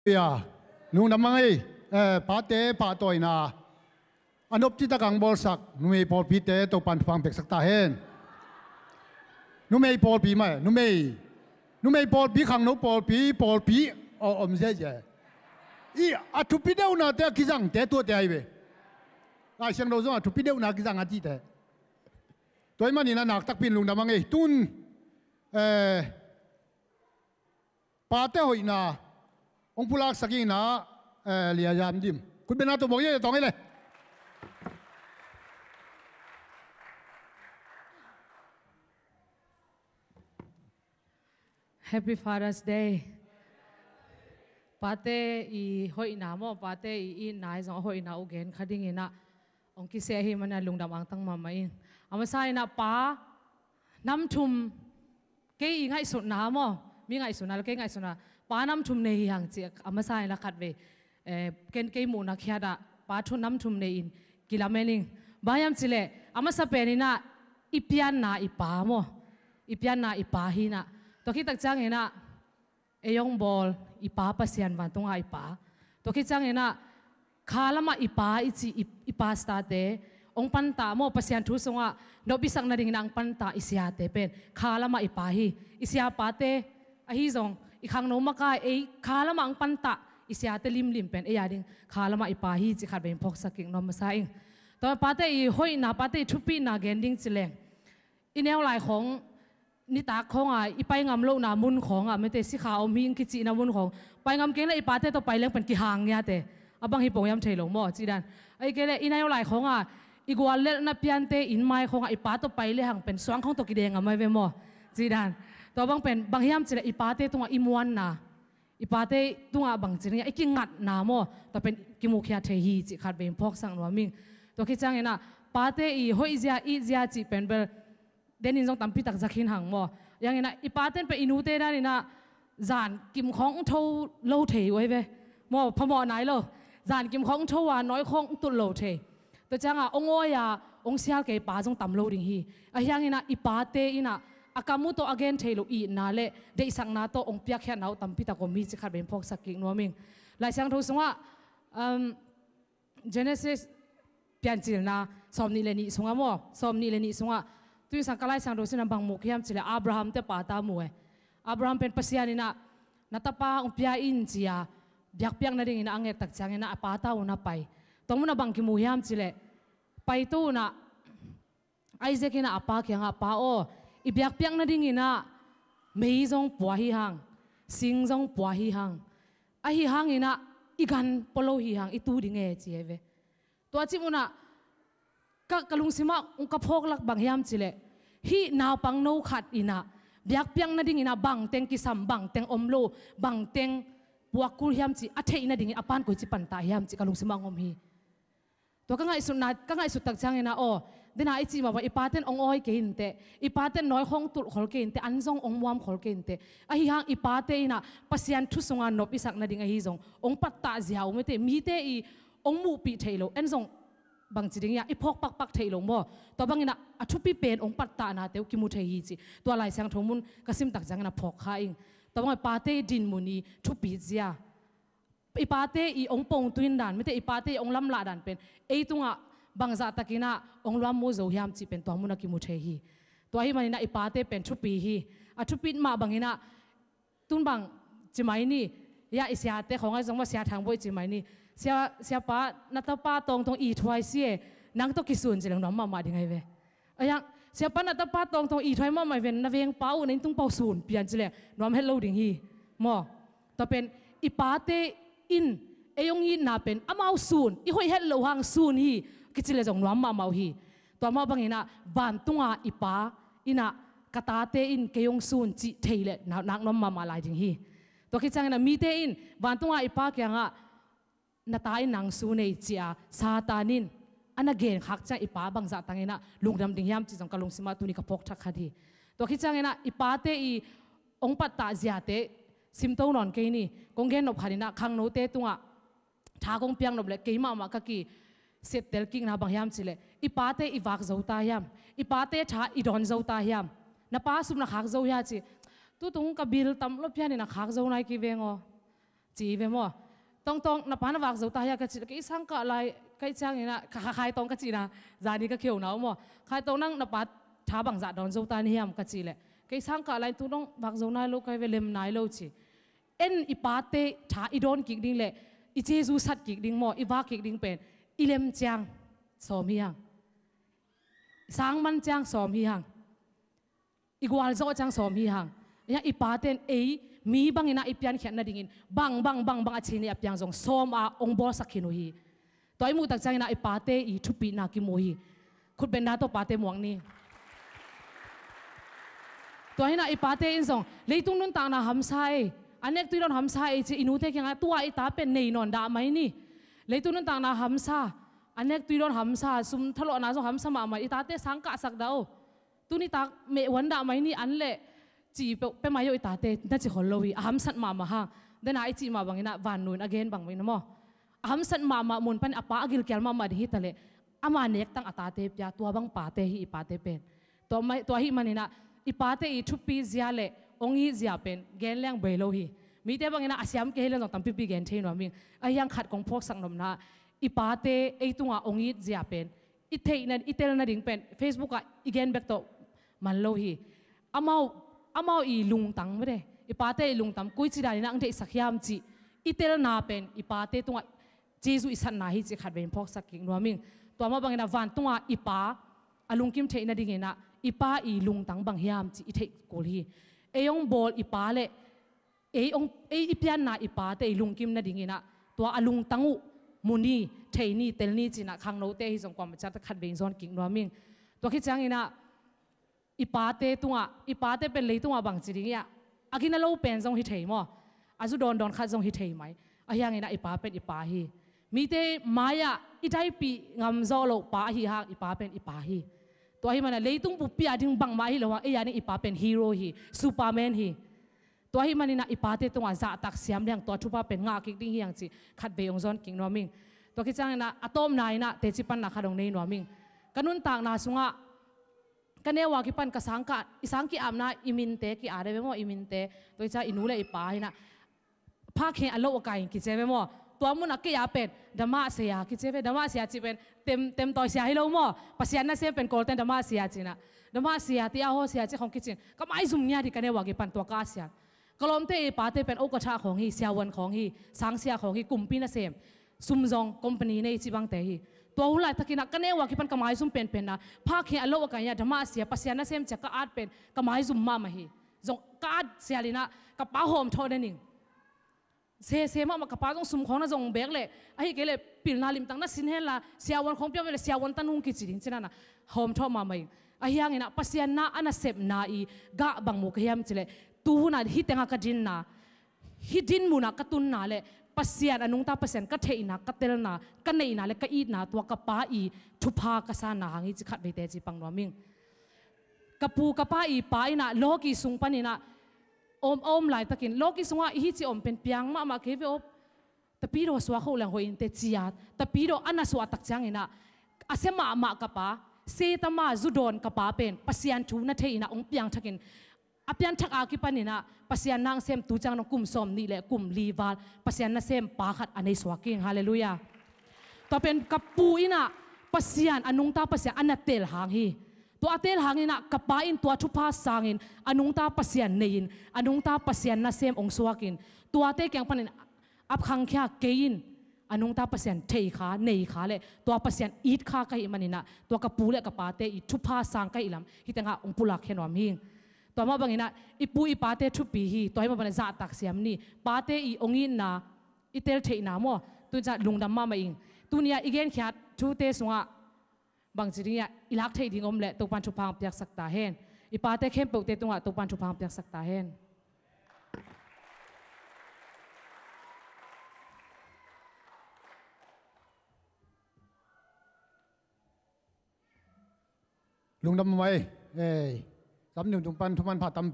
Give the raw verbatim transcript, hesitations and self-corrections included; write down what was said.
Halleluiah. Lungdam a ngei, eh, pate pahtawina a nopci tak ang bawlsak numei pawlpite Topan thupha peksak ta hen. Numei pawlpi mah, numei, numei pawlpi, khangno pawlpi, pawlpi a om ziazia. I a thupi deuhnate a kizangte tuate ahi ve. Lai Siangtho zong a thupi deuhna a kizang a cihte. Tua ahih manin a naktakpi in lungdam a ngei. Tun, eh, pate hoihna hong pulaksak ing na, eh, Lia Yam Dim. Khut bengna tawh bawk ia, tawng ei le. Happy Father's Day. Pate i hoihna maw, pate i itna i zong a hoihna uh gen kha dingin ah hong kiseh ahih manin ah lungdam angtang mahmah ing. A masa in ah pa nam thum, kei i ngaihsutna maw, mi ngaihsutna le kei ngaihsutna, pa nam thum nei hi hang ci a masa in ah khatvei, eh, ken kei muhna khiat ah pa thu nam thum nei in kilamen ing. Bang hiam cih leh a masa pen in ah i pianna i pa maw, i pianna i pa hi in ah. Tua khit tak ciangin ah ei hong bawl i pa Pasian, vantunga i pa. Tua khit ciangin ah kha lamah i pa i cih i, i pastorte hong pantah maw, Pasian thu sungah nop i sak nadingin ah hong pantah i siate pen kha lamah i pa hi. I siapate ahi zong i khangno makai ei kha lamah hong pantah i siate limlim pen ei a ding kha lamah i pa hi cih khatvei in phawksak kik nuam masa ing. Tua pate i hoihna, pate i thupina gen ding ci leng, i neu lai khawng nitak khawngah i pai ngam lohna mun khawngah, mete sikha om hi ing kicihna mun khawng pai ngam keng le i pate tawh pai leng pen kihang ngiate. A bang hi pong hiam thei lo maw cih dan. Ahih kei leh i neu lai khawngah i guallelhna piante inn mai khawngah i pa tawh pai le hang pen suang khawng tawh kideng a mai ve maw cih dan. Tua bang pen bang hiam cih leh i pate tungah i muanna, i pate tungah bangci ding a i kingatna maw, tua pen kimukhia thei hi cih khatvei in phawksak nuam ing. Tua khit ciangin ah pate i hoihzia itzia cih pen bel denin zong tampi tak za khin hang maw. Ahih hangin ah i pate in pen i nute danin ah zan kim khawng hong tho lo thei uh ahi ve maw, phamawh nai lo. Zan kim khawng hong tho a, nawi khawng hong tulh lo thei. Tua ciangah hong awi a hong sial kei pa zong tam lo ding hi. Ahih hangin ah i pate in ah a kam uh tawh a gen thei lo itna le deihsakna tawh hong piakkhiatna uh tampi tak om hi cih khatvei in phawksak kik nuam ing. Lai Siangtho sungah, um, Genesis Piancilna sawmnih le nih sungah maw, sawmnih le nih sungah tun sang ka Lai Siangtho sungah bang mu ka hiam cih leh Abraham te pa ta mu e. Abraham pen Pasian in ah na tapa hong pia in ci a biakpiak nadingin ah a nget tak ciangin ah a pa ta uh na pai. Tua munah bang kimu hiam cih leh pai to un ah Isaac in ah a pa kiangah, "Pa aw, i biakpiak nadingin ah mei zong pua hi hang, sing zong pua hi hang. Ahih hangin ah i gan pua lo hi hang, i tu ding e," ci hi ve. Tua cih munah ka, ka lungsimah hong ka phawk lak bang hiam cih leh hih naupang no khat in ah biakpiak nadingin ah bangteng kisam, bangteng om lo, bangteng puak kul hiam cih a theih nadingin a pa in koici pantah hiam cih ka lungsimah hong om hi. Tua ka ngaihsutna, ka ngaihsut tak ciangin ah, aw, dena i cih mah bang i pate in hong awi kei inteh, i pate in nawi khawng tulh khol kei inteh, an zong hong muam khol kei inteh. Ahih hang i pate in ah Pasian thu sunga nop i sak nading ahi zong hong pattah zia uh mete, mite i hong muhpih theih loh, en zong bangci ding ia i phawk pakpak theih loh maw. Tua bangin ah a thupi pen hong pattahnate uh kimu thei hi cih tua Lai Siangtho mun ka sim tak ciangin ah phawk kha ing. Tua bangin pate i dinmun i thupi zia, i pate i hong pongtuin dan, mite i pate i hong lamlah dan pen ei tungah bangzah takin ah hong luammu zo hiam cih pen tua munah kimu thei hi. Tua ahih manin ah i pate pen thupi hi. A thupi mah bangin ah tun bang ci mai ni, ia i siate khawng ahi zong mah Sia Thang Bawi ci mai ni. Sia, siapa, na tapa tawngtawng ithuai si e, nang tawh kisun ci leng nuam mahmah ding ahi ve. Ahih hang siapa, na tapa tawngtawng ithuai mahmah hi ven, na vengpa uh, na inntung pa uh sun pian ci leh nuam het lo ding hi maw. Tua pen i pate in ei hong itna pen amau sun, i hoih het loh hang sun hi kici leh zong nuam mahmah uh hi. Tua mah bangin ah vantunga i pa in ah ka tate in kei hong sun cih thei leh na-, nak nuam mahmah lai ding hi. Tua khit ciangin ah mite in vantunga i pa kiangah na ta in nang sun ei ci a Satan in a na genkhak ciang i pa bangzah takin ah lungdam ding hiam cih zong ka lungsimah tuni ka phawk thak khat hi. Tua khit ciangin ah i pate i hong pattah ziate simto nawn kei ni. Kong gen nop khat in ah khangnote tungah tha kong piak nop leh kei mahmah ka kisettel kikna bang hiam cih leh i pate i vak zo ta hiam, i pate tha i dawn zo ta hiam. Na pa sum na khak zo hia ci. Tutung ka bil tam lo pian in a khak zo nai kei veng aw. ci ve maw. Tongtong, na pa na vak zo ta hia ka cih leh, kei sang kah lai, kei ciangin ah, kha, kha, Khai Tong ka cihna, zani ka khiona uh maw. Khai Tong, nang na pa tha bangzah dawn zo ta na hiam ka cih leh, kei sang kah lai tu dong vak zo nai lo, kei ve lem nai lo ci. En i pate tha i dawn kik ding leh i Jesu sat kik ding maw, i vak kik ding pen i lem ciang sawm hi hang. Sang man ciang sawm hi hang. I gualzawh ciang sawm hi hang. Ahi hang i pate in ei mi bangin ah i piankhiat nadingin bang, bang, bang, bang a ci ni a piang zong sawm a hong bawlsak khin uh hi. Tua i muh tak ciangin ah i pate i thupina kimu hi. Khutbetna tawh pate muak ni. Tua hi-in ah i pate in zong leitung nuntakna hamsa ei, a nek tui dawn hamsa ei ci i nute kiangah, tua i ta pen nei nawn dah mai ni. Leitung nuntakna hamsa, a nek tui dawn hamsa, sum thalawhna zong hamsa mahmah, i tate sang kahsak dah o. Tuni tak meh uan dah mai ni an leh ci peuh pia mai o, i tate na ci khol lo hi, a hamsat mahmah hang. Dena i cih mah bangin ah vannu in a gen bang bangin ah maw, a hamsat mahmah mun panin a pa a gilkial mahmah ding hi ta leh, ama nektang a tate pia, tua bang pate hi i pate pen. Tua mai, tua ahih manin ah i pate i thupi zia leh hong it zia pen gen leng bei lo hi. Mite bangin ah a siam kei hi leng zong tampipi gen thei nuam ing. Ahi hang khat kong phawksak nopna, i pate ei tungah hong it zia pen i theihna, i telna ding pen Facebook ah i gen bek tawh man lo hi. Amau, amau i lungtang mete, i pate i lungtang koici danin ah hong deihsak hiam cih i telna pen i pate tungah Jesu i satna hi cih khatvei in phawksak kik nuam ing. Tua mah bangin ah vantunga i pa a lungkim theih nadingin ah i pa i lungtang bang hiam cih i theih kul hi. Ei hong bawl i pa leh ei hong, ei i pianna i pate i lungkim nadingin ah tua a lungtang uh mu ni, thei ni, tel ni ci-in ah khangnote ahi zong kuamah ciat khatvei in zawn kik nuam ing. Tua khit ciangin ah i pate tungah, i pate pen leitungah bangci ding hiam, a gina lo pen zong hi thei maw, a zu dawndawn khat zong hi thei mai. Ahi hangin ah i pa pen i pa hi. Mite mai-ah i daipih ngam zawh loh pa ahi hang i pa pen i pa hi. Tua ahih manin ah leitung buppi a ding bangmah ahi lo hang ei a ding i pa pen hero hi, Superman hi. Tua ahih manin ah i pate tungah zahtak siam leng tua thupha pen ngah kik ding hi hang cih khatvei hong zawn kik nuam ing. Tua khit ciangin ah a tawpna in ah teci panna khat hong nei nuam ing. Ka nuntakna sungah ka neu a kipan ka sang ka, i sang ki-apna i minte ki-at e ve maw, i minte. Tua hi ciang i nu leh i pa hi-in ah Phakhe a loh a kai in kici e ve maw. Tua munah kei a pen Dama Sia kici e ve, Dama Sia cih pen tem, temtawi sia hi lo maw. Pasian nasem pen Kawlten Dama Sia ci-in ah, Dama Sia, Tia Haw Sia ci khong kici-in ka maizum ngiat hi ka neu a kipan tua ka at siat. Ka lawmte i pate pen Okatha khawng hi, siavuan khawng hi, sangsia khawng hi, kumpi nasem, sum zong company nei ci bangte hi. Tua hun laitakin ah ka neu a kipan ka maizum penpen na, Phakhe a loh a kai in ah Dama Sia, Pasian nasem ci-a ka at pen ka maizum mahmah hi. Zong ka at sialin ah ka pa hawmthawh den ing. Sese mahmah, ka pa zong sum khawng na zong bek leh, ahih kei leh pilna limtak na sin hen la, siavuan khawng pia ve leh siavuan tanung kici ding ci-in ah na hawmthawh mahmah ing. Ahi hangin ah Pasian na a nasepna i gah bang mu ka hiam cih leh, tu hun ah hih tengah ka dinna, hih din munah ka tunna leh Pasian a nungta Pasian ka theihna, ka telna, ka neihna leh ka itna tua ka pa i thupha ka sanna hang hi cih khatvei teci pang nuam ing. Ka pu ka pa i pa in ah lawki sung panin ah om, om laitakin, lawki sungah i hih ci om pen piang mahmah kei ve aw, tapidaw suak hoh leng hoih inteh ci-a, tapidaw a na suah tak ciangin ah a sia mahmah ka pa, Setama zu dawn ka pa pen Pasian thu na thei-in ah hong piangthakin, a pianthak a kipanin ah Pasian nasem tu ciang dong kum sawmnih leh kum li val Pasian nasem pa khat a nei suak ing. Halleluiah. Tua pen ka pu in ah Pasian, a nungta Pasian a na tel hang hi. Tua a tel hangin ah ka pa in tua thupha sangin a nungta Pasian nei-in, a nungta Pasian nasem hong suakin, tuate kiang panin ap khangkhia kei in, a nungta Pasian thei kha, nei kha leh tua Pasian it kha ka hih manin ah tua ka pu leh ka pate i thupha sang ka hih lam hih tengah hong pulakkhia nuam hi ing. Tua mah bangin ah i pu i pate thupi hi. Tua ahih mah bangin ah zahtak siam ni. Pate i hong itna, i tel theihna maw, tuni ciang lungdam mahmah ing. Tuni-a i genkhiat thute sungah bangci ding hiam, i lak theih ding om leh Topan thupha hong piaksak ta hen. I pate khempeuhte tungah Topan thupha hong piaksak ta hen. Lungdam mahmah ei. Ei. Sam nung tung pan thuman pha tam